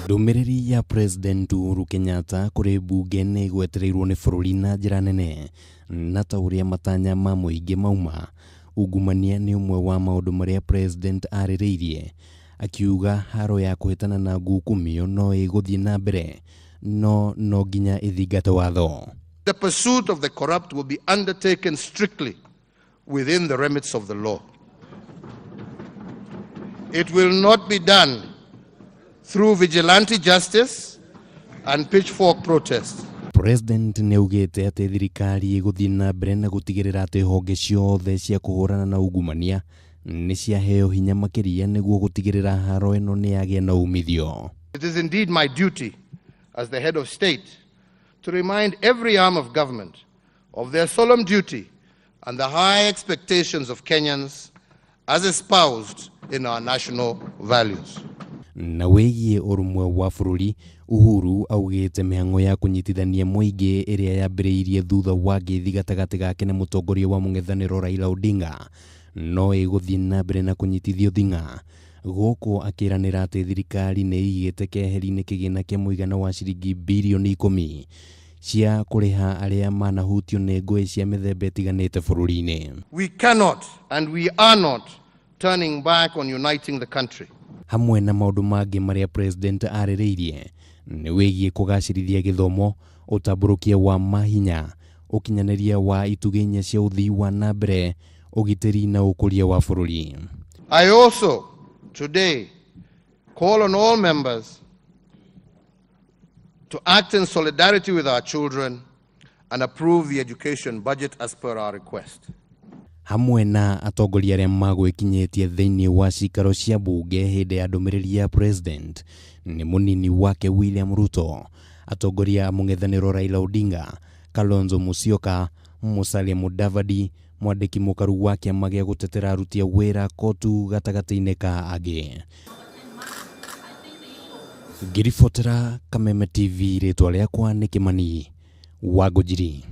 Ndũmĩrĩri ya President Uhuru Kenyatta kũrĩ mbunge nĩ ĩgwetereirwo nĩ bũrũri na njĩra nene na ta ũrĩa matanya ma mũingĩ mauma, ungumania nĩ ũmwe wa maũndũ marĩa President arĩrĩirie akiuga haro ya kũhĩtana na ngukumio no ĩgũthiĩ na mbere no no nginya ĩthingate watho. The pursuit of the corrupt will be undertaken strictly within the remits of the law. It will not be done through vigilante justice and pitchfork protests. President nĩ augĩte atĩ thirikari ĩgũthiĩ na mbere na gũtigĩrĩra atĩ honge ciothe cia kũhũrana na ungumania nĩ ciaheo hinya makĩria nĩguo gũtigĩrĩra haro ĩno nĩ yagĩa na umithio. It is indeed my duty as the head of state to remind every arm of government of their solemn duty and the high expectations of Kenyans as espoused in our national values. Na wĩgiĩ ũrũmwe wa bũrũri, Uhuru augĩte mĩhang'o ya kũnyitithania mũingĩ ĩrĩa yambĩrĩirie thutha wa ngeithi gatagatĩ gake na mũtongoria wa mũng'ethanĩro Raila Odinga no ĩgũthiĩ na mbere na kũnyitithio thing'a gũkũ akĩranĩra atĩ thirikari nĩ ĩigĩte keheri-inĩ kĩgĩna kĩa mũigana wa ciringi birioni 10 cia kũrĩha arĩa manahutio nĩ ngũĩ cia mĩthemba ĩtiganĩte bũrũri-inĩ. We cannot and we are not turning back on uniting the country. Hamwe na maũndũ mangĩ marĩa President arĩrĩirie nĩ wĩgiĩ kũgacĩrithia gĩthomo, ũtambũrũkia wa mahinya, ũkinyanĩria wa itugĩ inya cia ũthii wa na mbere, ũgitĩri na ũkũria wa bũrũri. I also today call on all members to act in solidarity with our children and approve the education budget as per our request. Hamwe na atongoria arĩa magwĩkinyĩtie thĩinĩ wa cikaro cia mbunge hĩndĩ ya ndũmĩrĩri ya President nĩ mũnini wake William Ruto, atongoria a mũng'ethanĩro Raila Odinga, Kalonzo Musyoka, Musalia Mudavadi, mwandĩki mũkaru wa kĩama gĩa gũtetera aruti a wĩra KOTU gatagatĩ-inĩ ka angĩ. Ngĩribotera Kameme TV, rĩtwa rĩakwa nĩ Kĩmani wa Ngũnjiri.